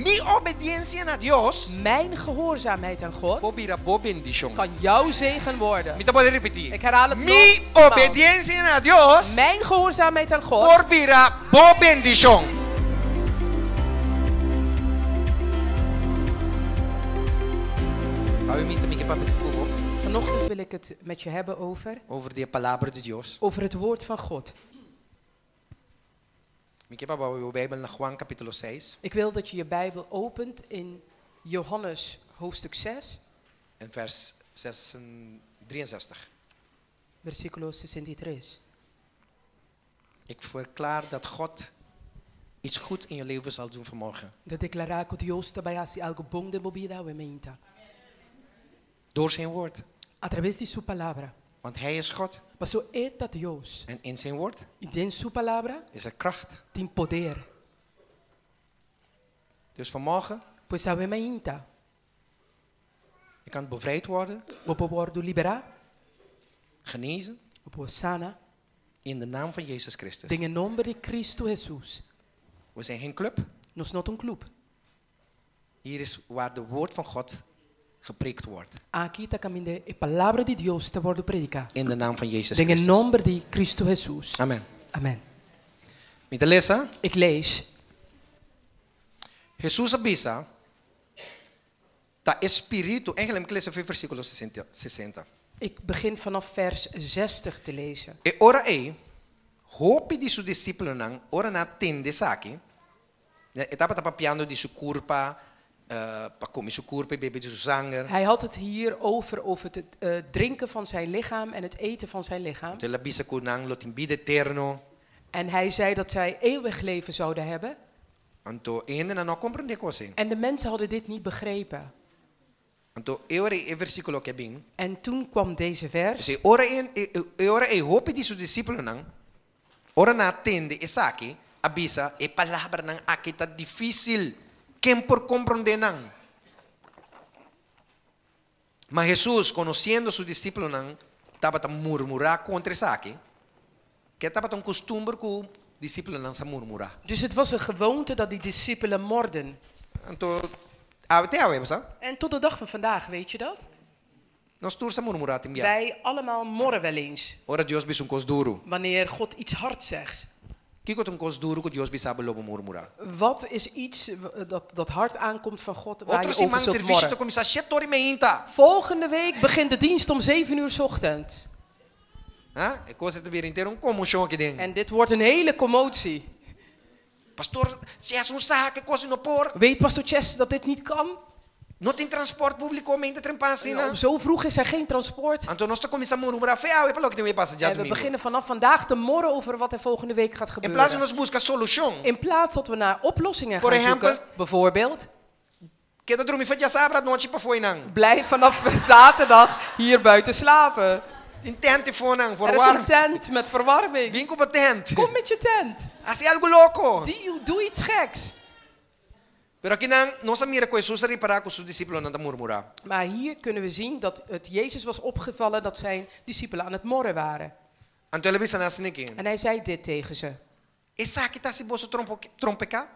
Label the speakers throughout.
Speaker 1: Mi obediensia na Dios.
Speaker 2: Mijn gehoorzaamheid aan God.
Speaker 1: Por bira bo bendishon.
Speaker 2: Kan jouw zegen worden.
Speaker 1: Mi ta bolbe ripití.
Speaker 2: Ik herhaal het
Speaker 1: Mi
Speaker 2: nogmaals.
Speaker 1: obediensia na Dios.
Speaker 2: Mijn gehoorzaamheid aan God.
Speaker 1: Por bira bo bendishon. Awe mi ta mi ke papia ku bo.
Speaker 2: Vanochtend wil ik het met je hebben over.
Speaker 1: Over di e palabra di Dios.
Speaker 2: Over het woord van God.
Speaker 1: Mi ke pa bo habri bo Bijbel na Juan capítulo seis.
Speaker 2: Ik wil dat je je Bijbel opent in Johannes hoofdstuk 6.
Speaker 1: En vers 63.
Speaker 2: Versículo 63.
Speaker 1: Ik verklaar dat God iets goed in je leven zal doen vanmorgen.
Speaker 2: Ta deklará ku Dios ta bai hasi algu bon den bo bida awe mainta.
Speaker 1: Door zijn woord.
Speaker 2: A traves di su palabra.
Speaker 1: Want Hij is God.
Speaker 2: Paso E ta Dios.
Speaker 1: En in zijn woord.
Speaker 2: I den su palabra.
Speaker 1: Is er kracht.
Speaker 2: Tin poder.
Speaker 1: Dus vanmorgen.
Speaker 2: Pues awe mainta.
Speaker 1: Je kan bevrijd worden.
Speaker 2: Bo por wòrdu liberá.
Speaker 1: Genezen.
Speaker 2: Bo por sana.
Speaker 1: In de naam van Jezus Christus.
Speaker 2: Den e nòmber di Cristo Hesus.
Speaker 1: We zijn geen club.
Speaker 2: Nos no ta un klup.
Speaker 1: Hier is waar de woord van God gepreekt wordt.
Speaker 2: Aki ta kaminda e palabra di Dios ta wòrdu prediká.
Speaker 1: In de naam van Jezus
Speaker 2: Den e
Speaker 1: Christus.
Speaker 2: nòmber di Cristo Hesus.
Speaker 1: Amen.
Speaker 2: Amen.
Speaker 1: Mi ta lesa.
Speaker 2: Ik lees.
Speaker 1: Hesus a bisa, Ta e spiritu, eigenlijk mi ta lesa for versíkulo sesenta.
Speaker 2: Ik begin vanaf vers 60 te lezen.
Speaker 1: E ora ei, hopi di su disípulonan, ora nan a tende esaki, e tabata papiando di su kurpa, pa kome su kurpa i bebe di su sanger.
Speaker 2: Hij had het hier over, over het drinken van zijn lichaam en het eten van zijn lichaam.
Speaker 1: Anto el a bisa ku nan lo tin bida eterno.
Speaker 2: En hij zei dat zij eeuwig leven zouden hebben.
Speaker 1: Anto e hendenan no a komprendé kos ei.
Speaker 2: En de mensen hadden dit niet begrepen.
Speaker 1: Anto e ora ei e versíkulo aki a bin.
Speaker 2: En toen kwam deze vers.
Speaker 1: Dus e ora ei, e ora ei hopi di su disípulonan, ora nan a tende esaki, a bisa, E palabranan aki ta difísil, ken por komprondé nan? Ma Hesus, konosiendo su disípulonan tabata murmurá kontra esaki, ke tabata un kustumber ku disípulonan sa murmurá.
Speaker 2: Dus het was een gewoonte dat die discipelen morden.
Speaker 1: Anto, awe te awe, bo sa?
Speaker 2: En tot de dag van vandaag, weet je dat?
Speaker 1: Nos tur sa murmurá tin bia.
Speaker 2: Wij allemaal morren wel eens.
Speaker 1: Ora Dios bisa un kos duru.
Speaker 2: Wanneer God iets hard zegt.
Speaker 1: Kiko ta un kos duru ku Dios bisa bo lo bo murmurá?
Speaker 2: Wat is iets dat dat hard aankomt van God waar
Speaker 1: Otro
Speaker 2: je over
Speaker 1: siman
Speaker 2: zult
Speaker 1: servisio ta
Speaker 2: morren?
Speaker 1: kuminsá shete ora i meinta.
Speaker 2: Volgende week begint de dienst om zeven uur 's ochtends.
Speaker 1: Ha? E kos ei ta bira henter un konmoshon aki den.
Speaker 2: En dit wordt een hele commotie.
Speaker 1: Pastor, si hasi un saka e kos ei no por.
Speaker 2: Weet pastor Chester dat dit niet kan?
Speaker 1: No tin transport públiko meinta trempan asina.
Speaker 2: Zo vroeg is er geen transport.
Speaker 1: Anto nos ta kuminsá murmurá fe awe pa loke tin wei pasa
Speaker 2: En we
Speaker 1: djadumingu.
Speaker 2: beginnen vanaf vandaag te morren over wat er volgende week gaat
Speaker 1: In plas di
Speaker 2: gebeuren.
Speaker 1: nos buska solushon.
Speaker 2: In plaats dat we naar oplossingen
Speaker 1: Por
Speaker 2: gaan
Speaker 1: ehèmpel,
Speaker 2: zoeken, bijvoorbeeld.
Speaker 1: Keda drumi for djasabra anochi pafó einan.
Speaker 2: Blijf vanaf zaterdag hier buiten slapen.
Speaker 1: Tin tent efonan,
Speaker 2: Er is
Speaker 1: verwarm.
Speaker 2: een tent met verwarming.
Speaker 1: Bin ku bo tent.
Speaker 2: Kom met je tent.
Speaker 1: Hasi algu loko.
Speaker 2: Die, doe iets geks.
Speaker 1: Pero akinan nos a mira ku Hesus a ripará ku su disípulonan ta murmurá.
Speaker 2: Maar hier kunnen we zien dat het Jezus was opgevallen dat zijn discipelen aan het morren waren.
Speaker 1: Anto el a bisa nan asina aki.
Speaker 2: En hij zei dit tegen ze.
Speaker 1: Esaki ta hasi boso trompeká?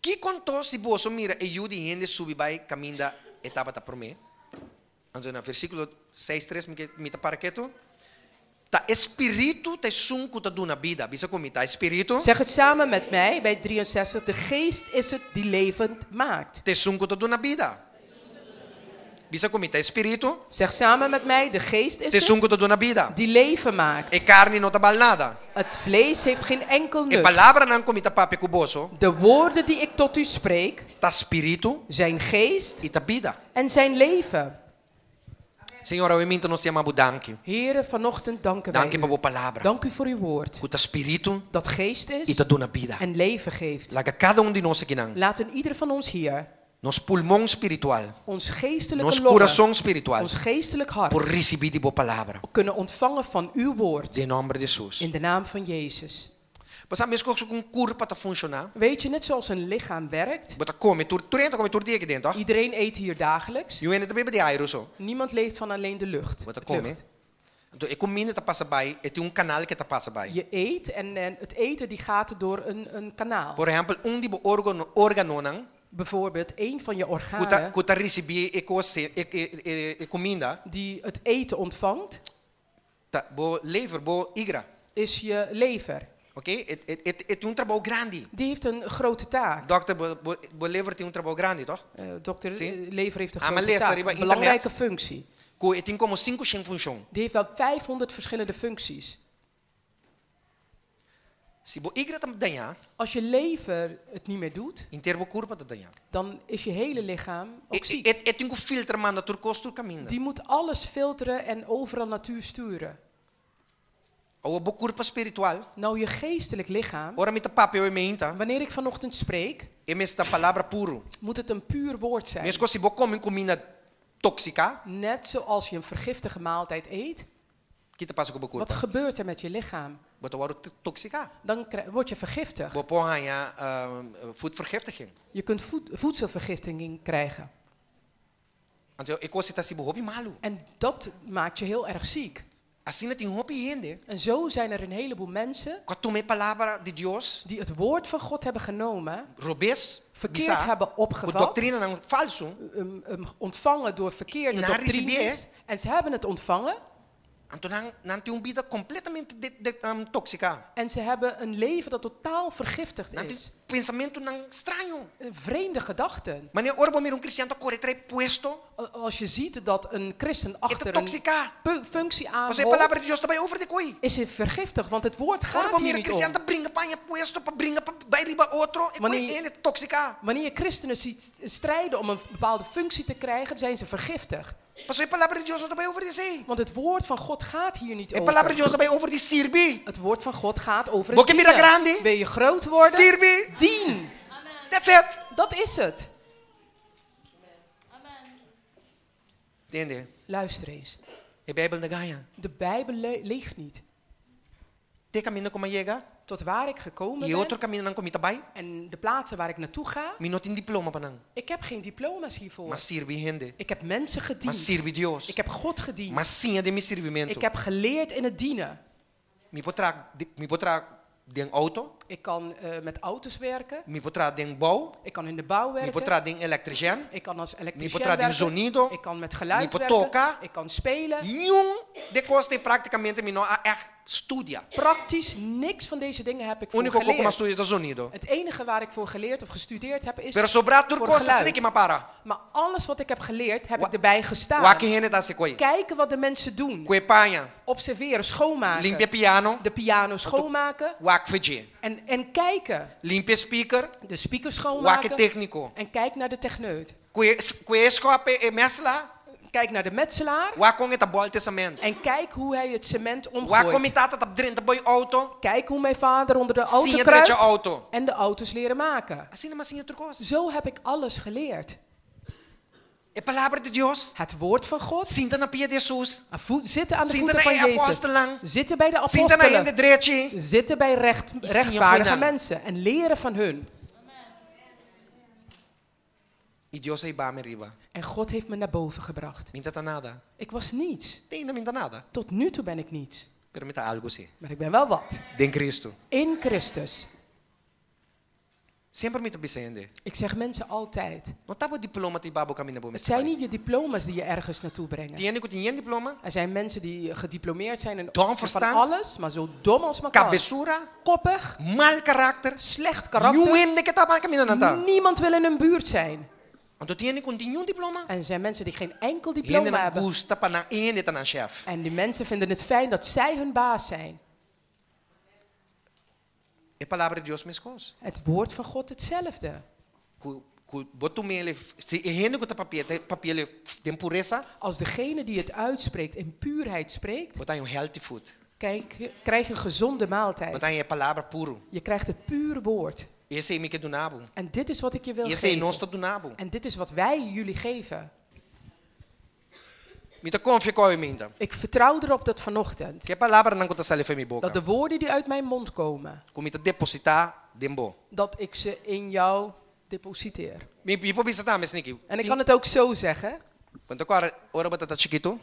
Speaker 1: Kiko anto si boso mira e Yu di hende subi bai kaminda e tabata promé? Anto na versíkulo seis tres mi ke mi ta para ketu. Ta e spiritu ta esun ku ta duna bida. Bisa ku mi, ta e spiritu.
Speaker 2: Zeg het samen met mij bij 63. De geest is het die levend maakt.
Speaker 1: Ta esun ku ta duna bida. Bisa ku mi, ta e spiritu.
Speaker 2: Zeg samen met mij, de geest is
Speaker 1: Ta esun
Speaker 2: het
Speaker 1: ku ta duna bida.
Speaker 2: die leven maakt.
Speaker 1: E karni no ta bal nada.
Speaker 2: Het vlees heeft geen enkel
Speaker 1: E
Speaker 2: nut.
Speaker 1: palabranan ku mi ta papia ku boso.
Speaker 2: De woorden die ik tot u spreek
Speaker 1: Ta spiritu
Speaker 2: zijn geest
Speaker 1: i ta bida.
Speaker 2: en zijn leven.
Speaker 1: Señor, awe minta nos ta yama bo danki.
Speaker 2: Here, vanochtend danken wij
Speaker 1: Danki pa
Speaker 2: u.
Speaker 1: bo palabra.
Speaker 2: Dank u voor uw woord.
Speaker 1: Ku ta spiritu
Speaker 2: Dat geest
Speaker 1: i
Speaker 2: is
Speaker 1: ta duna bida.
Speaker 2: en leven geeft.
Speaker 1: Laga kada un di nos akinan.
Speaker 2: Laat een ieder van ons hier
Speaker 1: Nos pulmon spiritual,
Speaker 2: ons geestelijke
Speaker 1: nos
Speaker 2: longen,
Speaker 1: kurason spiritual
Speaker 2: ons geestelijk hart
Speaker 1: por risibí di bo palabra.
Speaker 2: kunnen ontvangen van uw woord.
Speaker 1: Den nòmber di Hesus.
Speaker 2: In de naam van Jezus.
Speaker 1: Bo sa meskos ku un kurpa ta funshoná.
Speaker 2: Weet je, net zoals een lichaam werkt.
Speaker 1: Bo ta kome tur, tur hende ta kome tur dia aki den, tòg?
Speaker 2: Iedereen eet hier dagelijks.
Speaker 1: Niun hende ta bebe di airu so.
Speaker 2: Niemand leeft van alleen de lucht.
Speaker 1: Bo ta kome.
Speaker 2: Lucht.
Speaker 1: Anto e kuminda ta pasa bai, e tin un kanal ke ta pasa bai.
Speaker 2: Je eet en, en het eten die gaat door een, een kanaal.
Speaker 1: Por ehèmpel, un di bo organo, organonan.
Speaker 2: Bijvoorbeeld, een van je
Speaker 1: ku ta,
Speaker 2: organen
Speaker 1: ku ta risibí e kos, e kuminda,
Speaker 2: die het eten ontvangt,
Speaker 1: ta bo lever, bo igra.
Speaker 2: Is je lever.
Speaker 1: Oké? E tin un trabou grandi.
Speaker 2: Die heeft een grote taak.
Speaker 1: Dòkter, bo lever tin un trabou grandi, toch?
Speaker 2: Dokter,
Speaker 1: Si?
Speaker 2: Lever heeft een
Speaker 1: Ah, maar
Speaker 2: grote
Speaker 1: lees
Speaker 2: taak.
Speaker 1: arriba
Speaker 2: Een
Speaker 1: internet.
Speaker 2: belangrijke functie.
Speaker 1: Ku e tin komo 500 funshon.
Speaker 2: Die heeft wel 500 verschillende functies.
Speaker 1: Si bo igra ta dañá,
Speaker 2: Als je lever het niet meer doet,
Speaker 1: henter bo kurpa ta dañá.
Speaker 2: Dan is je hele lichaam ook ziek.
Speaker 1: E tin ku filter manda tur kos tur kaminda.
Speaker 2: Die moet alles filteren en overal naartoe sturen.
Speaker 1: Awor bo kurpa spiritual,
Speaker 2: Nou, je geestelijk lichaam,
Speaker 1: ora mi ta papia awe mainta,
Speaker 2: wanneer ik vanochtend spreek,
Speaker 1: e mester ta palabra puru.
Speaker 2: Moet het een puur woord zijn.
Speaker 1: Meskos si bo kome kuminda tóksiko,
Speaker 2: Net zoals je een vergiftige maaltijd eet,
Speaker 1: kiko ta pasa ku bo
Speaker 2: wat
Speaker 1: kurpa?
Speaker 2: Gebeurt er met je lichaam?
Speaker 1: Bo ta wòrdu toksiká.
Speaker 2: Dan word je vergiftigd.
Speaker 1: Bo por haña voedvergiftiging.
Speaker 2: Je kunt voedselvergiftiging krijgen.
Speaker 1: Anto e kos ei ta hasi bo hopi malu.
Speaker 2: En dat maakt je heel erg ziek.
Speaker 1: Asina tin hopi hende
Speaker 2: En zo zijn er een heleboel mensen
Speaker 1: ku a tuma e palabra di Dios,
Speaker 2: die het woord van God hebben genomen,
Speaker 1: robes,
Speaker 2: verkeerd
Speaker 1: bisa,
Speaker 2: hebben
Speaker 1: ku
Speaker 2: opgevat,
Speaker 1: doktrinanan falsu,
Speaker 2: ontvangen door verkeerde
Speaker 1: I nan a
Speaker 2: doctrines.
Speaker 1: risibié.
Speaker 2: En ze hebben het ontvangen
Speaker 1: Anto nan tin un bida kompletamente de tóksiko.
Speaker 2: En ze hebben een leven dat totaal vergiftigd
Speaker 1: Nan tin
Speaker 2: is.
Speaker 1: pensamentunan straño.
Speaker 2: Vreemde gedachten.
Speaker 1: Manera ora bo mira un kristian ta kore tras puesto,
Speaker 2: Als je ziet dat een christen
Speaker 1: e ta
Speaker 2: achter een
Speaker 1: toksiká.
Speaker 2: functie
Speaker 1: Pasobra e
Speaker 2: aanholt,
Speaker 1: palabra di Dios no ta bai over di e kos.
Speaker 2: Is het vergiftigd, want het woord
Speaker 1: Ora
Speaker 2: gaat
Speaker 1: bo
Speaker 2: hier
Speaker 1: mira
Speaker 2: niet
Speaker 1: kristian
Speaker 2: om.
Speaker 1: ta bringa pa puesto, pa bringa pa bai riba otro, e e ta toksiká.
Speaker 2: Wanneer je christenen ziet strijden om een bepaalde functie te krijgen, zijn ze vergiftigd.
Speaker 1: Pasobra e palabra di Dios no ta bai over di esei.
Speaker 2: Want het woord van God gaat hier niet
Speaker 1: E palabra
Speaker 2: over.
Speaker 1: di Dios ta bai over di sirbi.
Speaker 2: Het woord van God gaat over het
Speaker 1: Bo ke bira
Speaker 2: dienen.
Speaker 1: grandi?
Speaker 2: Wil je groot worden?
Speaker 1: Sirbi.
Speaker 2: Dien.
Speaker 1: That's it.
Speaker 2: Dat is het.
Speaker 1: Tende?
Speaker 2: Luister eens.
Speaker 1: E Beibel no ta gaña.
Speaker 2: De Bijbel liegt niet.
Speaker 1: Te kaminda ku m'a yega,
Speaker 2: Tot waar ik gekomen
Speaker 1: i
Speaker 2: ben
Speaker 1: otro kamindanan ku mi ta bai,
Speaker 2: en de plaatsen waar ik naartoe ga,
Speaker 1: mi no tin diploma pa nan.
Speaker 2: Ik heb geen diploma's hiervoor.
Speaker 1: M'a sirbi hende.
Speaker 2: Ik heb mensen
Speaker 1: M'a
Speaker 2: gediend.
Speaker 1: sirbi Dios.
Speaker 2: Ik heb God gediend.
Speaker 1: M'a siña den mi sirbimentu.
Speaker 2: Ik heb geleerd in het dienen.
Speaker 1: Mi por traha den outo,
Speaker 2: Ik kan met auto's werken.
Speaker 1: Mi por traha den bouw,
Speaker 2: Ik kan in de bouw
Speaker 1: mi
Speaker 2: werken.
Speaker 1: por traha den elektrisièn,
Speaker 2: Ik kan als
Speaker 1: mi
Speaker 2: elektricien
Speaker 1: por traha den
Speaker 2: werken.
Speaker 1: zonido.
Speaker 2: Ik kan met geluid
Speaker 1: Mi por
Speaker 2: werken.
Speaker 1: toka.
Speaker 2: Ik kan spelen.
Speaker 1: Niun di e kosnan práktikamente mi no a echt studia.
Speaker 2: Praktisch niks van deze dingen heb ik voor
Speaker 1: Úniko kos ku m'a
Speaker 2: geleerd.
Speaker 1: studia ta zonido.
Speaker 2: Het enige waar ik voor geleerd of gestudeerd heb, is
Speaker 1: Pero sobrá tur
Speaker 2: voor
Speaker 1: kos
Speaker 2: geluid.
Speaker 1: asina ku m'a para.
Speaker 2: Maar alles wat ik heb geleerd, heb ik erbij gestaan.
Speaker 1: Wak ki hende ta hasi kos.
Speaker 2: Kijken wat de mensen doen.
Speaker 1: Kue paña,
Speaker 2: Observeren, schoonmaken.
Speaker 1: limpia piano,
Speaker 2: De piano schoonmaken.
Speaker 1: wak for dje.
Speaker 2: En kijken.
Speaker 1: Limpia speaker,
Speaker 2: De speaker
Speaker 1: wak
Speaker 2: schoonmaken.
Speaker 1: tékniko.
Speaker 2: En kijk naar de techneut.
Speaker 1: Kue skòp e mèsla,
Speaker 2: Kijk naar de metselaar.
Speaker 1: wak kon e ta bòltu semènt.
Speaker 2: En kijk hoe hij het cement
Speaker 1: Wak kon
Speaker 2: omgooit.
Speaker 1: mi tata ta drenta bou di outo,
Speaker 2: Kijk hoe mijn vader onder de auto
Speaker 1: siña drecha
Speaker 2: kruipt.
Speaker 1: outo.
Speaker 2: En de auto's leren maken.
Speaker 1: Asina m'a siña tur kos.
Speaker 2: Zo heb ik alles geleerd.
Speaker 1: E palabra di Dios,
Speaker 2: Het woord van God.
Speaker 1: Sinta na pia di Hesus,
Speaker 2: Zitten aan de
Speaker 1: Sinta
Speaker 2: voeten
Speaker 1: na
Speaker 2: van
Speaker 1: e
Speaker 2: Jezus.
Speaker 1: apòstelnan.
Speaker 2: Zitten bij de
Speaker 1: Sinta na
Speaker 2: apostelen.
Speaker 1: hende drechi.
Speaker 2: Zitten bij
Speaker 1: I siña
Speaker 2: rechtvaardige
Speaker 1: for nan.
Speaker 2: mensen. En leren van hun.
Speaker 1: I Dios a hiba mi riba.
Speaker 2: En God heeft me naar boven gebracht.
Speaker 1: Mi n' tabata nada.
Speaker 2: Ik was niets.
Speaker 1: Te ainda mi n' ta nada.
Speaker 2: Tot nu toe ben ik niets.
Speaker 1: Pero mi ta algu si.
Speaker 2: Maar ik ben wel wat.
Speaker 1: Den Kristu.
Speaker 2: In Christus.
Speaker 1: Semper mi ta bisa hende.
Speaker 2: Ik zeg mensen altijd.
Speaker 1: No ta bo diploma ta hiba bo kaminda bo
Speaker 2: Het zijn niet je diploma's die je ergens naartoe brengen.
Speaker 1: Tin hende ku tin yen diploma.
Speaker 2: Er zijn mensen die gediplomeerd zijn en
Speaker 1: Dom
Speaker 2: van
Speaker 1: verstand.
Speaker 2: alles, maar zo dom als maar kan.
Speaker 1: Kabesura.
Speaker 2: Koppig,
Speaker 1: Mal karakter.
Speaker 2: slecht
Speaker 1: Niun
Speaker 2: karakter.
Speaker 1: hende ke ta kaminda nan ta.
Speaker 2: Niemand wil in hun buurt zijn.
Speaker 1: Anto tin hende ku no tin niun diploma.
Speaker 2: En er zijn mensen die geen enkel
Speaker 1: Hende
Speaker 2: diploma
Speaker 1: nan
Speaker 2: hebben.
Speaker 1: gusta pa nan hende ta nan chef.
Speaker 2: En die mensen vinden het fijn dat zij hun baas zijn.
Speaker 1: E palabra di Dios meskos.
Speaker 2: Het woord van God hetzelfde.
Speaker 1: Ku bo tum'é si e hende ku ta papia papi'é den puresa,
Speaker 2: Als degene die het uitspreekt in puurheid spreekt,
Speaker 1: bo ta haña un healthy food.
Speaker 2: krijg je een gezonde
Speaker 1: Bo
Speaker 2: maaltijd.
Speaker 1: ta haña e palabra puru.
Speaker 2: Je krijgt het pure woord.
Speaker 1: Esei mi ke duna bo.
Speaker 2: En dit is wat ik je wil
Speaker 1: Esei nos
Speaker 2: geven.
Speaker 1: ta duna bo.
Speaker 2: En dit is wat wij jullie geven.
Speaker 1: Mi ta konfia ku awe mainta.
Speaker 2: Ik vertrouw erop dat vanochtend,
Speaker 1: Ku e palabranan ku ta sali for di mi boka.
Speaker 2: Dat de woorden die uit mijn mond komen,
Speaker 1: Ku mi ta depositá den bo.
Speaker 2: Dat ik ze in jou depositeer.
Speaker 1: Mi por bisa tambe asin'aki.
Speaker 2: En ik kan het ook zo zeggen.
Speaker 1: Want ora ora bo tabata chikitu,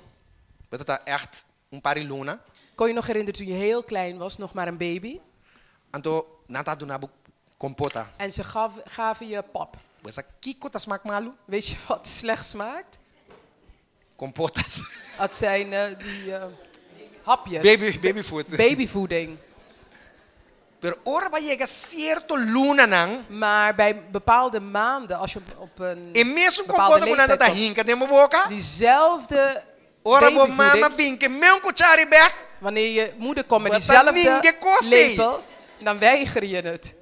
Speaker 1: bo tabata echt un par di luna.
Speaker 2: Kon je nog herinneren toen je heel klein was, nog maar een baby?
Speaker 1: Anto nan ta duna bo kompota.
Speaker 2: En ze gaven je pap.
Speaker 1: Bo sa kiko ta smaak malu?
Speaker 2: Weet je wat slecht smaakt?
Speaker 1: Kompotas.
Speaker 2: Dat zijn die hapjes.
Speaker 1: Baby, babyfood.
Speaker 2: Babyvoeding.
Speaker 1: Pero ora bo yega sierto lunanan.
Speaker 2: Maar bij bepaalde maanden, als je op een
Speaker 1: E mesun
Speaker 2: bepaalde
Speaker 1: kompota ku nan
Speaker 2: leeftijd
Speaker 1: ta
Speaker 2: komt,
Speaker 1: hinka den bo boka.
Speaker 2: diezelfde
Speaker 1: Ora bo mama
Speaker 2: babyvoeding,
Speaker 1: bin ku e mesun kuchara bèk.
Speaker 2: wanneer je moeder komt met
Speaker 1: Bo ta
Speaker 2: diezelfde
Speaker 1: ninga e kos ei.
Speaker 2: lepel, dan weiger je het.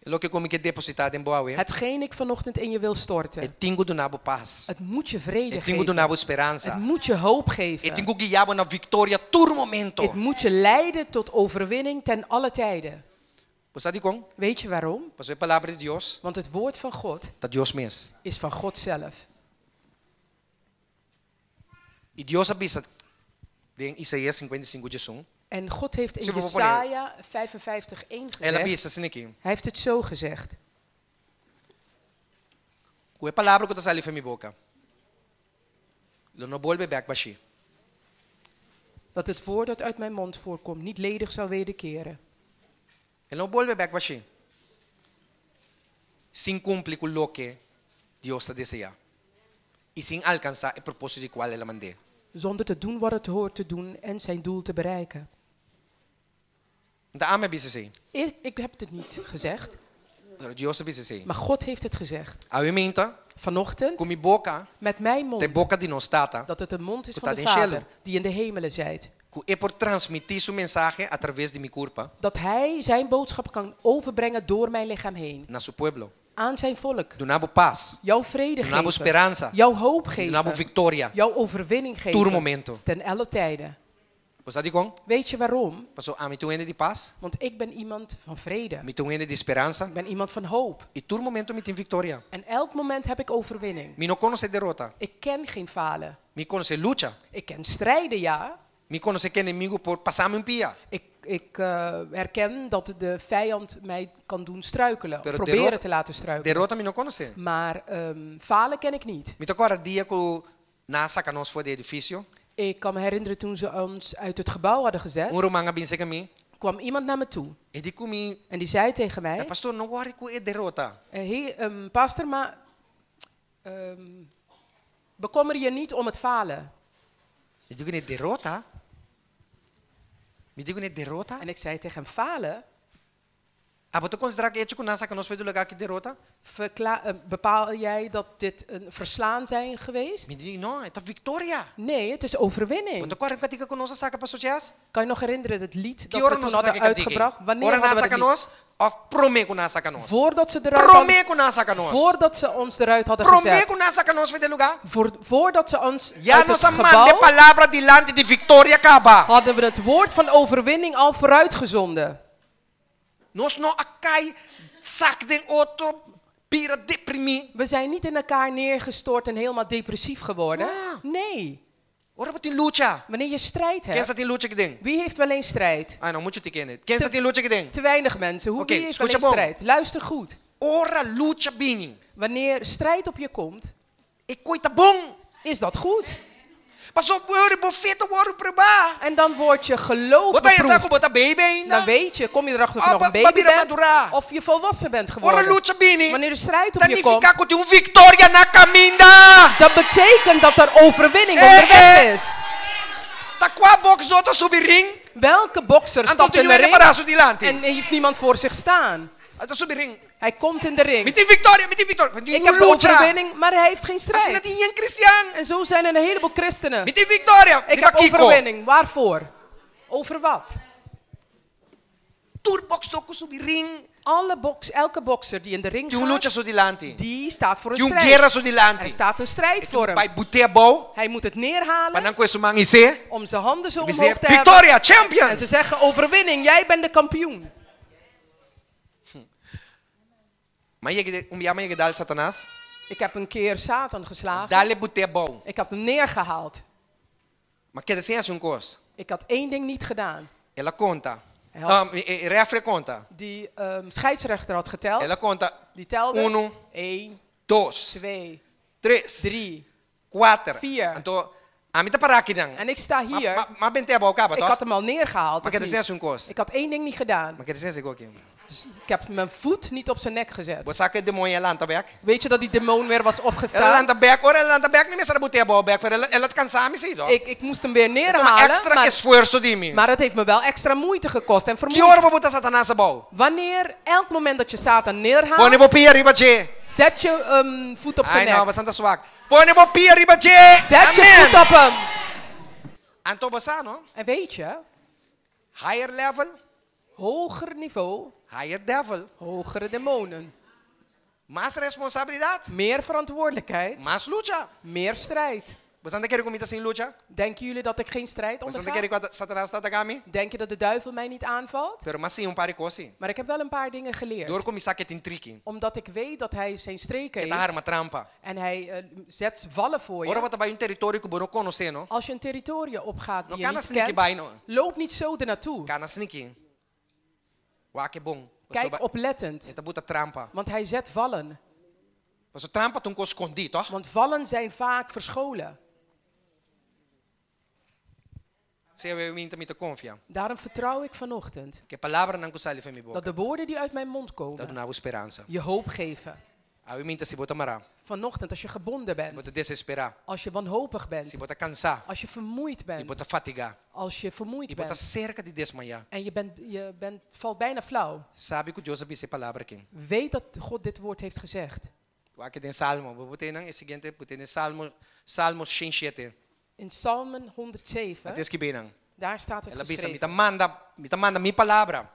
Speaker 1: Loke ku mi ke depositá den bo awe.
Speaker 2: Hetgeen ik vanochtend in je wil storten,
Speaker 1: E tin ku duna bo pas.
Speaker 2: het moet je vrede
Speaker 1: E tin ku
Speaker 2: geven.
Speaker 1: duna bo speransa.
Speaker 2: Het moet je hoop
Speaker 1: E
Speaker 2: geven.
Speaker 1: tin ku guia bo na viktoria tur momento.
Speaker 2: Het moet je leiden tot overwinning ten alle tijden.
Speaker 1: Bo sa dikon?
Speaker 2: Weet je waarom?
Speaker 1: Pasobra e palabra di Dios
Speaker 2: Want het woord van God
Speaker 1: ta Dios mes.
Speaker 2: is van God zelf.
Speaker 1: I Dios a bisa den Isaías 55 11.
Speaker 2: En God heeft in
Speaker 1: Zullen we pone?
Speaker 2: Jesaja 55, 1
Speaker 1: El a
Speaker 2: gezegd.
Speaker 1: bisa asin'aki.
Speaker 2: Hij heeft het zo gezegd.
Speaker 1: Ku e palabra ku ta sali for di mi boka. Lo no bolbe bèk bashí.
Speaker 2: Dat het woord dat uit mijn mond voorkomt niet ledig zal wederkeren.
Speaker 1: E lo no bolbe bèk bashí. Sin kumpli ku loke Dios ta deseá. I sin alkansá e propósito di kual el a mand'é.
Speaker 2: Zonder te doen wat het hoort te doen en zijn doel te bereiken.
Speaker 1: No ta ami a bisa esei.
Speaker 2: Ik heb het niet gezegd,
Speaker 1: Pero Dios a bisa esei.
Speaker 2: maar God heeft het gezegd.
Speaker 1: Awe mainta,
Speaker 2: Vanochtend,
Speaker 1: ku mi boka,
Speaker 2: met mijn
Speaker 1: ta
Speaker 2: mond,
Speaker 1: e boka di nos Tata,
Speaker 2: dat het de mond is
Speaker 1: Ku
Speaker 2: van
Speaker 1: ta
Speaker 2: de
Speaker 1: den shelu.
Speaker 2: Vader die in de hemelen zijt.
Speaker 1: Ku e por transmití su mensahe a traves di mi kurpa
Speaker 2: Dat hij zijn boodschap kan overbrengen door mijn lichaam heen.
Speaker 1: na su pueblo.
Speaker 2: Aan zijn volk.
Speaker 1: Duna bo pas.
Speaker 2: Jouw vrede
Speaker 1: Duna bo
Speaker 2: geven.
Speaker 1: speransa.
Speaker 2: Jouw hoop
Speaker 1: Duna bo
Speaker 2: geven.
Speaker 1: viktoria.
Speaker 2: Jouw overwinning
Speaker 1: Tur
Speaker 2: geven.
Speaker 1: momento.
Speaker 2: Ten alle tijden.
Speaker 1: Bo sa dikon?
Speaker 2: Weet je waarom?
Speaker 1: Paso ami ta un hende di pas.
Speaker 2: Want ik ben iemand van vrede.
Speaker 1: Mi ta un hende di speransa.
Speaker 2: Ik ben iemand van hoop.
Speaker 1: I tur momento mi tin viktoria.
Speaker 2: En elk moment heb ik overwinning.
Speaker 1: Mi no konosé derota.
Speaker 2: Ik ken geen falen.
Speaker 1: Mi konosé lucha.
Speaker 2: Ik ken strijden, ja.
Speaker 1: Mi konosé ku enemigu por pasa mi un pia.
Speaker 2: Ik herken dat de vijand mij kan doen struikelen.
Speaker 1: Pero
Speaker 2: proberen
Speaker 1: derota,
Speaker 2: te laten struikelen.
Speaker 1: derota mi no konosé.
Speaker 2: Maar falen ken ik niet.
Speaker 1: Mi ta kòrda dia ku nan a saka nos for di edifisio.
Speaker 2: Ik kan me herinneren toen ze ons uit het gebouw hadden gezet,
Speaker 1: Un ruman a bin serka mi.
Speaker 2: kwam iemand naar me toe.
Speaker 1: E di ku mi,
Speaker 2: En die zei tegen mij,
Speaker 1: Pastor, no worry ku e derota.
Speaker 2: Hey, pastor, maar bekommer je niet om het falen.
Speaker 1: Mi di kuné derota? Mi di kuné derota?
Speaker 2: En ik zei tegen hem, falen?
Speaker 1: Abo ta konsiderá ku echo ku nan a saka nos for di e lugá aki derota?
Speaker 2: Bepaal jij dat dit een verslaan zijn geweest?
Speaker 1: Mi di, no, e ta viktoria.
Speaker 2: Nee, het is overwinning.
Speaker 1: Bo ta kòrda e kantika ku nos a saka, Pastor Chas?
Speaker 2: Kan je nog herinneren het lied
Speaker 1: Ki
Speaker 2: dat
Speaker 1: ora
Speaker 2: we
Speaker 1: nos
Speaker 2: toen
Speaker 1: a saka
Speaker 2: hadden
Speaker 1: e kantika?
Speaker 2: uitgebracht? Wanneer
Speaker 1: Ora
Speaker 2: hadden we
Speaker 1: nan a
Speaker 2: dat
Speaker 1: saka
Speaker 2: lied?
Speaker 1: nos òf promé ku nan a saka nos?
Speaker 2: Voordat ze eruit hadden,
Speaker 1: Promé ku nan a saka nos.
Speaker 2: voordat ze ons eruit hadden
Speaker 1: Promé
Speaker 2: gezet.
Speaker 1: ku nan a saka nos for di e lugá?
Speaker 2: Voordat ze ons
Speaker 1: Ya
Speaker 2: uit
Speaker 1: nos
Speaker 2: het
Speaker 1: a manda e
Speaker 2: gebouw
Speaker 1: palabra dilanti di viktoria kaba.
Speaker 2: hadden we het woord van overwinning al vooruitgezonden.
Speaker 1: Nos no a kai sak den otro bira deprimí.
Speaker 2: We zijn niet in elkaar neergestort en helemaal depressief geworden.
Speaker 1: Ah.
Speaker 2: Nee,
Speaker 1: Ora bo tin lucha.
Speaker 2: wanneer je strijd
Speaker 1: Ken
Speaker 2: hebt.
Speaker 1: sa tin lucha akiden?
Speaker 2: Wie heeft wel eens strijd?
Speaker 1: Ah, no, muchu tin hende. Ken sa tin lucha akiden?
Speaker 2: Te weinig mensen.
Speaker 1: Oké,
Speaker 2: Wie heeft wel
Speaker 1: skucha
Speaker 2: eens
Speaker 1: bon.
Speaker 2: strijd? Luister goed.
Speaker 1: Ora lucha bini.
Speaker 2: Wanneer strijd op je komt,
Speaker 1: E kos ta bon.
Speaker 2: is dat goed.
Speaker 1: Paso bo fe ta wòrdu probá.
Speaker 2: En dan wordt je geloof
Speaker 1: Bo ta pensa
Speaker 2: beproefd.
Speaker 1: ku bo ta baby ainda.
Speaker 2: Dan weet je, kom je erachter of je
Speaker 1: Ah,
Speaker 2: nog een
Speaker 1: ba-
Speaker 2: baby
Speaker 1: ba bira
Speaker 2: bent
Speaker 1: madurá.
Speaker 2: of je volwassen bent
Speaker 1: Ora
Speaker 2: geworden.
Speaker 1: lucha bini.
Speaker 2: Wanneer de strijd op
Speaker 1: Ta
Speaker 2: je komt,
Speaker 1: nifiká ku tin un viktoria na kaminda.
Speaker 2: dat betekent dat er overwinning
Speaker 1: Eh,
Speaker 2: onderweg
Speaker 1: eh.
Speaker 2: is.
Speaker 1: Ta kua bòksdó ta subi ring.
Speaker 2: Welke bokser
Speaker 1: Anto
Speaker 2: stapt
Speaker 1: tin
Speaker 2: in de
Speaker 1: hende
Speaker 2: ring
Speaker 1: pará su dilanti.
Speaker 2: en heeft niemand voor zich staan?
Speaker 1: Ta subi ring.
Speaker 2: Hij komt in de ring.
Speaker 1: Mi tin viktoria, mi tin viktoria.
Speaker 2: Ik heb de
Speaker 1: Lucha.
Speaker 2: overwinning, maar hij heeft geen
Speaker 1: Asina
Speaker 2: strijd.
Speaker 1: tin yen kristian.
Speaker 2: En zo zijn er een heleboel christenen.
Speaker 1: Mi tin viktoria.
Speaker 2: Ik heb overwinning. Waarvoor? Over wat?
Speaker 1: Tur bòksdó ku subi ring.
Speaker 2: Elke bokser die in de ring
Speaker 1: Tin un
Speaker 2: gaat,
Speaker 1: lucha su dilanti.
Speaker 2: die staat voor een
Speaker 1: Tin un
Speaker 2: strijd.
Speaker 1: guera su
Speaker 2: Er
Speaker 1: dilanti.
Speaker 2: staat een strijd voor hem.
Speaker 1: Bai but'é abou.
Speaker 2: Hij moet het
Speaker 1: Pa
Speaker 2: neerhalen
Speaker 1: nan kue su man his'é.
Speaker 2: om zijn handen zo
Speaker 1: Bisa
Speaker 2: omhoog te hebben.
Speaker 1: Viktoria, champion.
Speaker 2: En ze zeggen, overwinning, jij bent de kampioen.
Speaker 1: M'a yega un bia m'a yega dal Satanas.
Speaker 2: Ik heb een keer Satan geslagen.
Speaker 1: Dal e but'é abou.
Speaker 2: Ik had hem neergehaald.
Speaker 1: M'a keda sin hasi un kos.
Speaker 2: Ik had één ding niet gedaan.
Speaker 1: El a konta.
Speaker 2: Hij had-
Speaker 1: E referee a konta.
Speaker 2: Die scheidsrechter had geteld.
Speaker 1: El a konta.
Speaker 2: Die telde.
Speaker 1: Unu.
Speaker 2: 1,
Speaker 1: 2,
Speaker 2: 2,
Speaker 1: 3,
Speaker 2: 3.
Speaker 1: 4.
Speaker 2: 4.
Speaker 1: Anto, ami ta pará akinan.
Speaker 2: En ik sta hier.
Speaker 1: M'a bent'é abou kaba,
Speaker 2: Ik
Speaker 1: toch?
Speaker 2: had hem al neergehaald.
Speaker 1: M'a
Speaker 2: of
Speaker 1: keda
Speaker 2: niet?
Speaker 1: sin hasi un kos.
Speaker 2: Ik had één ding niet gedaan.
Speaker 1: M'a keda sin hasi aki.
Speaker 2: Ik heb mijn voet niet op zijn nek gezet.
Speaker 1: Bo sa ku e demoño a lanta bèk?
Speaker 2: Weet je dat die demon weer was
Speaker 1: El a
Speaker 2: opgestaan?
Speaker 1: lanta bèk, ora el a lanta bèk mi mester a bot'é abou bèk, pero el a kansa mi sí, toch?
Speaker 2: Ik moest hem weer
Speaker 1: Tuma
Speaker 2: neerhalen,
Speaker 1: extra
Speaker 2: maar,
Speaker 1: esfuerso di mi.
Speaker 2: maar het heeft me wel extra moeite gekost en
Speaker 1: Ki
Speaker 2: vermoeid.
Speaker 1: ora bo bota Satanas abou?
Speaker 2: Wanneer, elk moment dat je Satan
Speaker 1: Pone
Speaker 2: neerhaalt,
Speaker 1: bo pia riba dje.
Speaker 2: zet je voet op
Speaker 1: Ai
Speaker 2: zijn
Speaker 1: no,
Speaker 2: nek.
Speaker 1: bo ta swak. Pone bo pia riba dje.
Speaker 2: Zet je
Speaker 1: Amen.
Speaker 2: voet op hem.
Speaker 1: Anto bo sa, no?
Speaker 2: En weet je,
Speaker 1: Higher level,
Speaker 2: hoger niveau,
Speaker 1: higher devil.
Speaker 2: hogere demonen.
Speaker 1: Mas responsabilidat,
Speaker 2: Meer verantwoordelijkheid,
Speaker 1: mas lucha.
Speaker 2: meer strijd.
Speaker 1: Bo ta kere ku mi ta sin lucha?
Speaker 2: Denken jullie dat ik geen strijd
Speaker 1: Bo ta
Speaker 2: onderga?
Speaker 1: kere ku Satanas ta ataka mi?
Speaker 2: Denk je dat de duivel mij niet aanvalt?
Speaker 1: Pero m'a siña un par di kos.
Speaker 2: Maar ik heb wel een paar dingen
Speaker 1: Dor
Speaker 2: geleerd.
Speaker 1: ku mi sa ku e tin triki.
Speaker 2: Omdat ik weet dat hij zijn streken
Speaker 1: E ta
Speaker 2: heeft
Speaker 1: arma trampa.
Speaker 2: en hij zet vallen voor
Speaker 1: Ora
Speaker 2: je.
Speaker 1: bo ta bai un teritorio ku bo no konosé, no?
Speaker 2: Als je een territorium opgaat
Speaker 1: No
Speaker 2: die je
Speaker 1: kana
Speaker 2: niet
Speaker 1: sneaky
Speaker 2: kent,
Speaker 1: bai, no.
Speaker 2: loop niet zo ernaartoe.
Speaker 1: Kana sneaky. Wak e bon.
Speaker 2: Kijk oplettend,
Speaker 1: E ta buta trampa.
Speaker 2: want hij zet vallen.
Speaker 1: Paso trampa ta un kos skondí, toch?
Speaker 2: Want vallen zijn vaak verscholen.
Speaker 1: P'esei awe mainta mi ta konfia.
Speaker 2: Daarom vertrouw ik vanochtend
Speaker 1: Ku e palabranan ku sali for di mi
Speaker 2: dat
Speaker 1: boka.
Speaker 2: de woorden die uit mijn mond
Speaker 1: Ta
Speaker 2: komen
Speaker 1: duna bo speransa.
Speaker 2: je hoop geven.
Speaker 1: Awe mainta si bo ta mará.
Speaker 2: Vanochtend als je gebonden
Speaker 1: Si
Speaker 2: bent,
Speaker 1: bo ta desesperá.
Speaker 2: als je wanhopig
Speaker 1: Si
Speaker 2: bent,
Speaker 1: bo ta kansá.
Speaker 2: als je vermoeid
Speaker 1: I
Speaker 2: bent,
Speaker 1: bo ta fatigá.
Speaker 2: als je vermoeid
Speaker 1: I bo ta
Speaker 2: bent
Speaker 1: serka di desmayá.
Speaker 2: en je valt bijna flauw.
Speaker 1: Sabi ku Dios a bisa e palabra aki.
Speaker 2: Weet dat God dit woord heeft gezegd.
Speaker 1: Wak den Salmo. Bo por pone e siguiente, por pone Salmo, Salmo 107.
Speaker 2: In Psalmen 107,
Speaker 1: Até skibí einan.
Speaker 2: daar staat het
Speaker 1: El a bisa,
Speaker 2: geschreven.
Speaker 1: mi ta manda, mi ta manda mi palabra.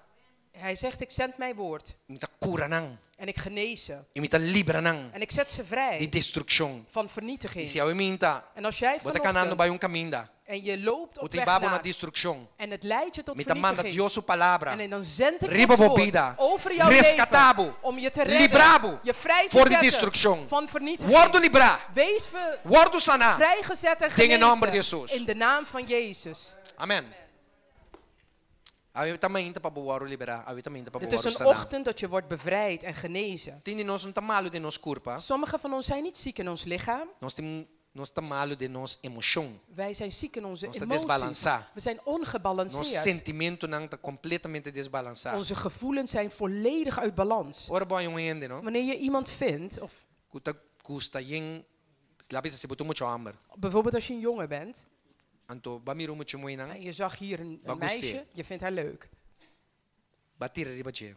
Speaker 2: Hij zegt, ik zend mijn woord
Speaker 1: Mi ta kura nan.
Speaker 2: en ik genees ze.
Speaker 1: I mi ta libra nan.
Speaker 2: En ik zet ze
Speaker 1: Di
Speaker 2: vrij
Speaker 1: destrukshon.
Speaker 2: van
Speaker 1: I
Speaker 2: vernietiging.
Speaker 1: si awe mainta.
Speaker 2: En als jij
Speaker 1: Bo ta kanando
Speaker 2: vanochtend
Speaker 1: bai un kaminda.
Speaker 2: en je loopt
Speaker 1: Bo
Speaker 2: op
Speaker 1: ta
Speaker 2: weg
Speaker 1: hiba bo na
Speaker 2: naar
Speaker 1: destrukshon.
Speaker 2: en het leidt je tot
Speaker 1: Mi ta manda
Speaker 2: vernietiging.
Speaker 1: Dios su palabra.
Speaker 2: En dan zend ik
Speaker 1: Riba
Speaker 2: Gods
Speaker 1: bo
Speaker 2: woord
Speaker 1: bida.
Speaker 2: over jouw leven
Speaker 1: Reskatá bo.
Speaker 2: om je te redden,
Speaker 1: Libra bo.
Speaker 2: je vrij te
Speaker 1: For di
Speaker 2: zetten
Speaker 1: destrukshon.
Speaker 2: van vernietiging.
Speaker 1: Wòrdu librá.
Speaker 2: Wees
Speaker 1: Wòrdu saná.
Speaker 2: vrijgezet en
Speaker 1: Den e nòmber di
Speaker 2: genezen
Speaker 1: Jesus.
Speaker 2: in de naam van Jezus.
Speaker 1: Amèn. Awe ta mainta pa bo wòrdu liberá. Awe ta mainta pa
Speaker 2: Het
Speaker 1: bo
Speaker 2: is
Speaker 1: wòrdu
Speaker 2: een
Speaker 1: saná.
Speaker 2: ochtend dat je wordt bevrijd en genezen.
Speaker 1: Tin di nos no ta malu den nos kurpa.
Speaker 2: Sommigen van ons zijn niet ziek in ons lichaam.
Speaker 1: Nos tin nos ta malu den nos emoshon.
Speaker 2: Wij zijn ziek in onze
Speaker 1: Nos ta
Speaker 2: emoties.
Speaker 1: desbalansá.
Speaker 2: We zijn
Speaker 1: Nos
Speaker 2: ongebalanceerd.
Speaker 1: sentimentonan ta kompletamente desbalansá.
Speaker 2: Onze gevoelens zijn volledig uit balans.
Speaker 1: Ora bo haña un hende, no?
Speaker 2: Wanneer je iemand vindt, of
Speaker 1: Ku ta gusta yen, laga bisa si bo ta mucha hòmber.
Speaker 2: bijvoorbeeld als je een jongen bent
Speaker 1: Anto b'a mira un mucha muhénan,
Speaker 2: en je zag hier een
Speaker 1: B'a gust'é.
Speaker 2: meisje, je vindt haar leuk.
Speaker 1: B'a tira riba dje.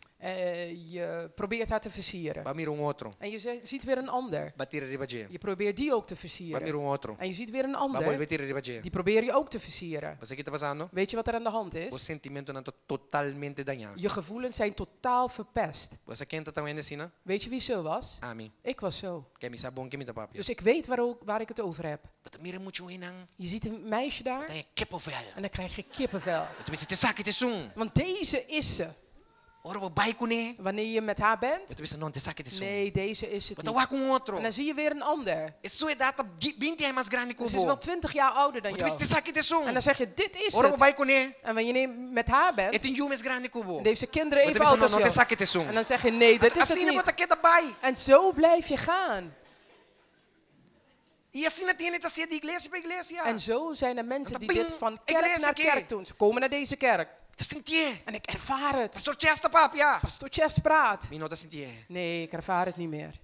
Speaker 2: Je probeert haar te versieren.
Speaker 1: B'a mira un otro.
Speaker 2: En je ziet weer een ander.
Speaker 1: B'a tira riba dje.
Speaker 2: Je probeert die ook te
Speaker 1: B'a mira
Speaker 2: versieren.
Speaker 1: un otro.
Speaker 2: En je ziet weer een
Speaker 1: B'a bolbe
Speaker 2: ander.
Speaker 1: tira riba dje.
Speaker 2: Die probeer je ook te versieren.
Speaker 1: Bo sa kiko ta pasando?
Speaker 2: Weet je wat er aan de hand
Speaker 1: Bo
Speaker 2: is?
Speaker 1: sentimentonan ta totalmente dañá.
Speaker 2: Je gevoelens zijn totaal verpest.
Speaker 1: Bo sa ken tabata un hende asina?
Speaker 2: Weet je wie zo was?
Speaker 1: Ami.
Speaker 2: Ik was zo.
Speaker 1: Ke mi sa bon ken mi ta papia.
Speaker 2: Dus ik weet waar ik het over heb.
Speaker 1: Bo ta mira mucha muhénan.
Speaker 2: Je ziet een meisje daar
Speaker 1: Ta kippenvel.
Speaker 2: en dan krijg je kippenvel.
Speaker 1: Bo ta bisa t'esaki t'esun.
Speaker 2: Want deze is ze.
Speaker 1: Ora bo bai kuné.
Speaker 2: Wanneer je met haar bent,
Speaker 1: Bo ta bisa no, t'esaki t'esun.
Speaker 2: nee, deze is het
Speaker 1: Bo ta
Speaker 2: niet.
Speaker 1: wak un otro.
Speaker 2: En dan zie je weer een ander.
Speaker 1: E su edat ta 20 aña mas grandi
Speaker 2: Ze is
Speaker 1: ku bo.
Speaker 2: wel 20 jaar ouder dan
Speaker 1: Bo ta bisa
Speaker 2: jou.
Speaker 1: t'esaki t'esun.
Speaker 2: En dan zeg je, dit is
Speaker 1: Ora bo
Speaker 2: het.
Speaker 1: bai kuné.
Speaker 2: En wanneer je met haar
Speaker 1: E
Speaker 2: bent,
Speaker 1: tin yu mes grandi ku bo.
Speaker 2: en heeft ze kinderen
Speaker 1: Bo ta
Speaker 2: even
Speaker 1: bisa
Speaker 2: oud
Speaker 1: no,
Speaker 2: als
Speaker 1: no
Speaker 2: jou.
Speaker 1: t'esaki t'esun.
Speaker 2: En dan zeg je, nee, dit is het
Speaker 1: Asina
Speaker 2: niet.
Speaker 1: bo ta keda bai.
Speaker 2: En zo blijf je gaan.
Speaker 1: I asina tin hende ta hasié di iglesia pa iglesia.
Speaker 2: En zo zijn er mensen
Speaker 1: Dat
Speaker 2: die
Speaker 1: ping,
Speaker 2: dit van kerk
Speaker 1: iglesia
Speaker 2: naar
Speaker 1: ki.
Speaker 2: kerk doen. Ze komen naar deze kerk.
Speaker 1: Ta sintié.
Speaker 2: En ik ervaar het.
Speaker 1: Pastor Chess ta papia.
Speaker 2: Pastor Chess praat.
Speaker 1: Mi no ta sintié.
Speaker 2: Nee, ik ervaar het niet meer.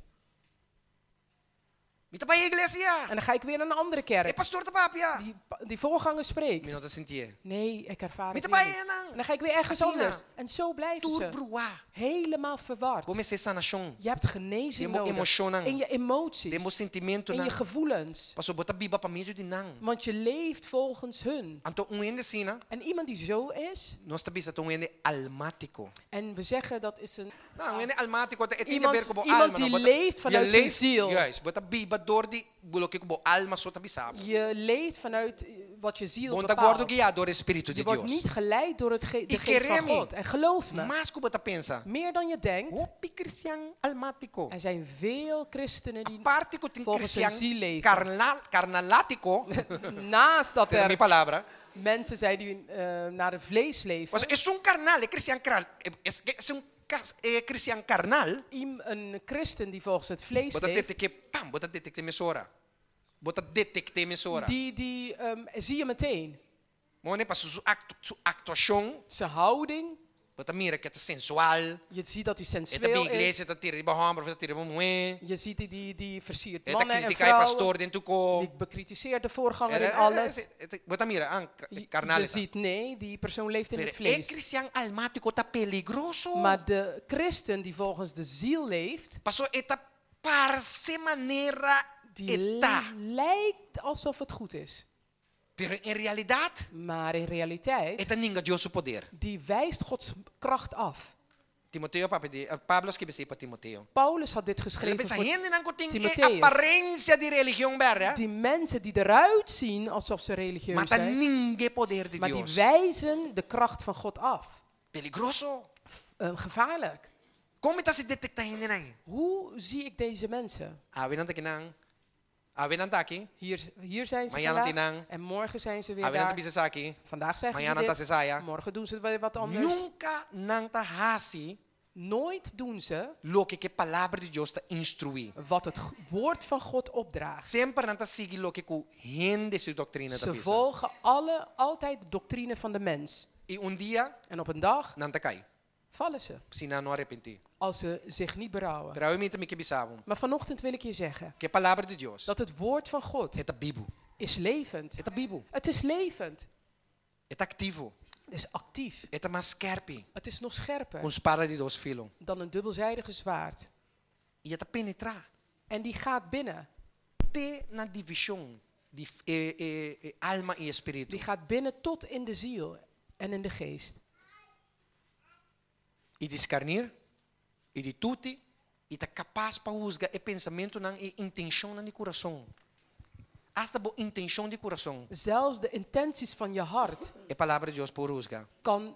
Speaker 1: Mi ta bai iglesia.
Speaker 2: En dan ga ik weer naar een andere
Speaker 1: E
Speaker 2: kerk.
Speaker 1: pastor ta papia.
Speaker 2: Die voorganger
Speaker 1: Mi
Speaker 2: spreekt.
Speaker 1: no ta sintié.
Speaker 2: Nee, ik ervaar
Speaker 1: Mi
Speaker 2: het
Speaker 1: ta bai
Speaker 2: weer niet.
Speaker 1: einan.
Speaker 2: En dan ga ik weer ergens
Speaker 1: Asina.
Speaker 2: anders. En zo blijven
Speaker 1: Tur
Speaker 2: ze.
Speaker 1: bruá.
Speaker 2: Helemaal verward.
Speaker 1: Bo mester sanashon.
Speaker 2: Je hebt genezing
Speaker 1: Den bo
Speaker 2: nodig.
Speaker 1: emoshonnan.
Speaker 2: In je emoties.
Speaker 1: Den bo sentimentonan.
Speaker 2: In je gevoelens.
Speaker 1: Paso bo ta biba pa medio di nan.
Speaker 2: Want je leeft volgens hun.
Speaker 1: Anto un hende asina,
Speaker 2: En iemand die zo is,
Speaker 1: nos ta bisa ta un hende almátiko.
Speaker 2: en we zeggen dat is een
Speaker 1: No, un hende almátiko ta e tin di
Speaker 2: Iemand-
Speaker 1: ber ku bo
Speaker 2: iemand
Speaker 1: alma. no?
Speaker 2: die
Speaker 1: Bo ta-
Speaker 2: leeft
Speaker 1: je
Speaker 2: vanuit zijn
Speaker 1: leeft-
Speaker 2: ziel.
Speaker 1: Juist, bo ta biba dor di loke ku bo alma so ta bisa bo.
Speaker 2: Je leeft vanuit wat je ziel
Speaker 1: Bo no ta wòrdu
Speaker 2: bepaalt.
Speaker 1: guiá dor e spiritu
Speaker 2: Je
Speaker 1: di
Speaker 2: wordt
Speaker 1: Dios.
Speaker 2: niet geleid door de
Speaker 1: I
Speaker 2: geest van
Speaker 1: kere mi.
Speaker 2: God. En geloof me,
Speaker 1: Mas ku bo ta pensa.
Speaker 2: meer dan je denkt,
Speaker 1: Hopi kristian almátiko.
Speaker 2: er zijn veel christenen die
Speaker 1: Aparte ku tin
Speaker 2: volgens hun
Speaker 1: kristian
Speaker 2: ziel leven.
Speaker 1: karnal, karnalátiko,
Speaker 2: Naast dat
Speaker 1: ta mi
Speaker 2: er
Speaker 1: palabra.
Speaker 2: mensen zijn die naar het vlees leven.
Speaker 1: Pues es un carnal, es cristian carnal, es, es un cristian carnal.
Speaker 2: Een christen die volgens het vlees
Speaker 1: Bo ta
Speaker 2: leeft,
Speaker 1: detekt'é, pam, bo ta detekt'é mesora. Bo ta detekt'é mesora.
Speaker 2: die zie je meteen.
Speaker 1: Mone, paso su, actu, su aktuashon,
Speaker 2: Zijn houding,
Speaker 1: Bo ta mira ku e ta sensual.
Speaker 2: Je ziet dat hij
Speaker 1: E ta bin
Speaker 2: sensueel is.
Speaker 1: iglesia, e ta tira riba hòmber òf e ta tira riba muhé.
Speaker 2: Je ziet die versiert
Speaker 1: E ta
Speaker 2: mannen en
Speaker 1: kritiká e
Speaker 2: vrouwen.
Speaker 1: pastor den tur kos.
Speaker 2: Die bekritiseert de voorganger in alles.
Speaker 1: Bo ta mira, ah,
Speaker 2: Je,
Speaker 1: karnal
Speaker 2: je
Speaker 1: e ta.
Speaker 2: ziet, nee, die persoon leeft in
Speaker 1: Pero
Speaker 2: het
Speaker 1: e
Speaker 2: vlees.
Speaker 1: kristian almátiko ta peligroso.
Speaker 2: Maar de christen die volgens de ziel leeft,
Speaker 1: Paso e ta parse manera
Speaker 2: die
Speaker 1: e ta.
Speaker 2: lijkt alsof het goed is.
Speaker 1: Pero en realidat,
Speaker 2: Maar in
Speaker 1: e
Speaker 2: realiteit,
Speaker 1: ta ninga Dios su poder.
Speaker 2: die wijst Gods kracht af.
Speaker 1: Timoteo a papia di, Pablo a skirbi esei pa Timoteo.
Speaker 2: Paulus had dit
Speaker 1: El a
Speaker 2: geschreven
Speaker 1: bisa
Speaker 2: voor
Speaker 1: hendenan ku tin e
Speaker 2: Timotheus.
Speaker 1: aparensia di religion bèrè,
Speaker 2: Die mensen die eruit zien alsof ze
Speaker 1: ma
Speaker 2: religieus
Speaker 1: ta
Speaker 2: zijn,
Speaker 1: ninga e poder di
Speaker 2: maar die
Speaker 1: Dios.
Speaker 2: wijzen de kracht van God af.
Speaker 1: Peligroso.
Speaker 2: Gevaarlijk.
Speaker 1: Kon mi ta hasi detektá hendenan?
Speaker 2: Hoe zie ik deze mensen?
Speaker 1: Awe nan ta kinan. Awe nan ta aki.
Speaker 2: Hier zijn ze
Speaker 1: Mañana
Speaker 2: vandaag
Speaker 1: tinan.
Speaker 2: en morgen zijn ze weer
Speaker 1: Awe nan ta
Speaker 2: daar.
Speaker 1: bisa esaki.
Speaker 2: Vandaag zeggen ze
Speaker 1: Mañana ta
Speaker 2: dit,
Speaker 1: sesaya.
Speaker 2: morgen doen ze weer wat anders.
Speaker 1: Nunka nan ta hasi
Speaker 2: Nooit doen ze
Speaker 1: loke ku e Palabra di Dios ta instruí.
Speaker 2: wat het woord van God opdraagt.
Speaker 1: Semper nan ta sigui loke ku hende su doktrina ta
Speaker 2: Ze
Speaker 1: bisa.
Speaker 2: volgen altijd de doctrine van de mens.
Speaker 1: I un dia
Speaker 2: En op een dag
Speaker 1: nan ta kai,
Speaker 2: vallen ze,
Speaker 1: si nan no arepentí.
Speaker 2: als ze zich niet berouwen.
Speaker 1: Pero awe mainta mi ke bisa bo
Speaker 2: Maar vanochtend wil ik je zeggen
Speaker 1: ku e Palabra di Dios
Speaker 2: dat het woord van God
Speaker 1: e ta bibu.
Speaker 2: is levend.
Speaker 1: E ta bibu.
Speaker 2: Het is levend.
Speaker 1: E ta aktivo.
Speaker 2: Het is actief.
Speaker 1: E ta mas skèrpi
Speaker 2: Het is nog scherper
Speaker 1: ku un spada di dos filo.
Speaker 2: dan een dubbelzijdige zwaard.
Speaker 1: I e ta penetrá
Speaker 2: En die gaat binnen.
Speaker 1: te na divishon di e, e, e alma i spiritu.
Speaker 2: Die gaat binnen tot in de ziel en in de geest.
Speaker 1: I diskarnir, i di tuti, i ta kapas pa husga e pensamentunan i intenshonnan di kurason. Asta bo intenshon di kurason.
Speaker 2: Zelfs de intenties van je hart
Speaker 1: E Palabra di Dios por husga.
Speaker 2: kan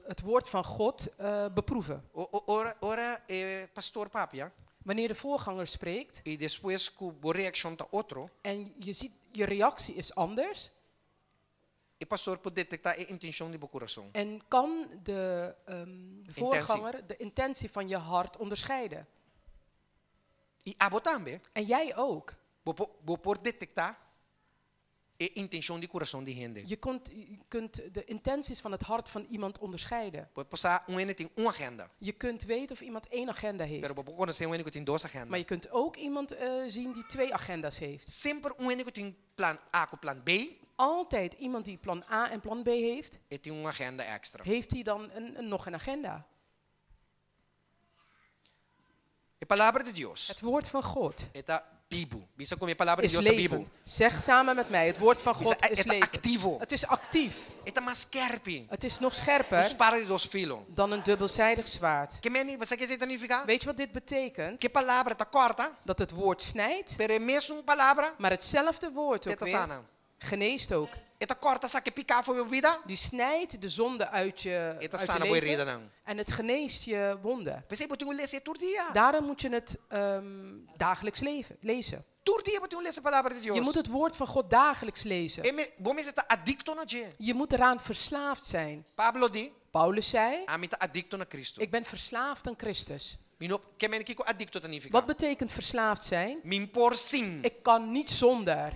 Speaker 2: het woord van God beproeven.
Speaker 1: O, o, ora, ora e pastor papia,
Speaker 2: Wanneer de voorganger spreekt
Speaker 1: i despues ku bo reakshon ta otro,
Speaker 2: en je ziet je reactie is anders
Speaker 1: e pastor por detektá e intenshon di bo kurason.
Speaker 2: en kan de voorganger de intentie van je hart onderscheiden.
Speaker 1: I abo tambe,
Speaker 2: En jij ook.
Speaker 1: bo por, bo por detektá e intenshon di kurason di hende.
Speaker 2: Je kunt de intenties van het hart van iemand onderscheiden.
Speaker 1: Bo por sa un hende tin un agenda,
Speaker 2: Je kunt weten of iemand één agenda
Speaker 1: pero
Speaker 2: heeft.
Speaker 1: bo por konosé un hende ku tin dos agenda.
Speaker 2: Maar je kunt ook iemand zien die twee agenda's heeft.
Speaker 1: Semper un hende ku tin plan A ku plan B,
Speaker 2: Altijd iemand die plan A en plan B heeft,
Speaker 1: e tin un agenda èkstra.
Speaker 2: heeft hij dan nog een agenda.
Speaker 1: E Palabra di Dios,
Speaker 2: Het woord van God
Speaker 1: e ta bibu. Bisa ku mi e Palabra di
Speaker 2: is
Speaker 1: Dios ta bibu.
Speaker 2: levend. Zeg samen met mij, het woord van
Speaker 1: Bisa,
Speaker 2: God is
Speaker 1: e ta
Speaker 2: levend.
Speaker 1: aktivo.
Speaker 2: Het is actief.
Speaker 1: E ta mas skèrpi.
Speaker 2: Het is nog
Speaker 1: Un
Speaker 2: scherper
Speaker 1: spada di dos filo.
Speaker 2: dan een dubbelzijdig zwaard.
Speaker 1: Ke men, bo sa kiko esei ta nifiká?
Speaker 2: Weet je wat dit betekent?
Speaker 1: Ku e palabra ta kòrta,
Speaker 2: Dat het woord snijdt,
Speaker 1: pero e mesun palabra
Speaker 2: maar hetzelfde woord ook
Speaker 1: e ta
Speaker 2: weer
Speaker 1: sana.
Speaker 2: geneest ook.
Speaker 1: E ta kòrta saka e piká for di bo bida,
Speaker 2: Die snijdt de zonde uit je,
Speaker 1: e ta
Speaker 2: uit je
Speaker 1: sana bo
Speaker 2: leven
Speaker 1: heridanan.
Speaker 2: en het geneest je wonden.
Speaker 1: P'esei bo tin ku lesa tur dia.
Speaker 2: Daarom moet je het dagelijks lezen.
Speaker 1: Tur dia bo tin ku lesa e palabra di Dios.
Speaker 2: Je moet het woord van God dagelijks lezen.
Speaker 1: E me, bo mester ta adikto na dje.
Speaker 2: Je moet eraan verslaafd zijn.
Speaker 1: Pablo di,
Speaker 2: Paulus zei,
Speaker 1: ami ta adikto na Kristu.
Speaker 2: ik ben verslaafd aan Christus.
Speaker 1: Mi no, ke men kiko adikto ta nifiká?
Speaker 2: Wat betekent verslaafd zijn?
Speaker 1: Mi n'por sin.
Speaker 2: Ik kan niet zonder.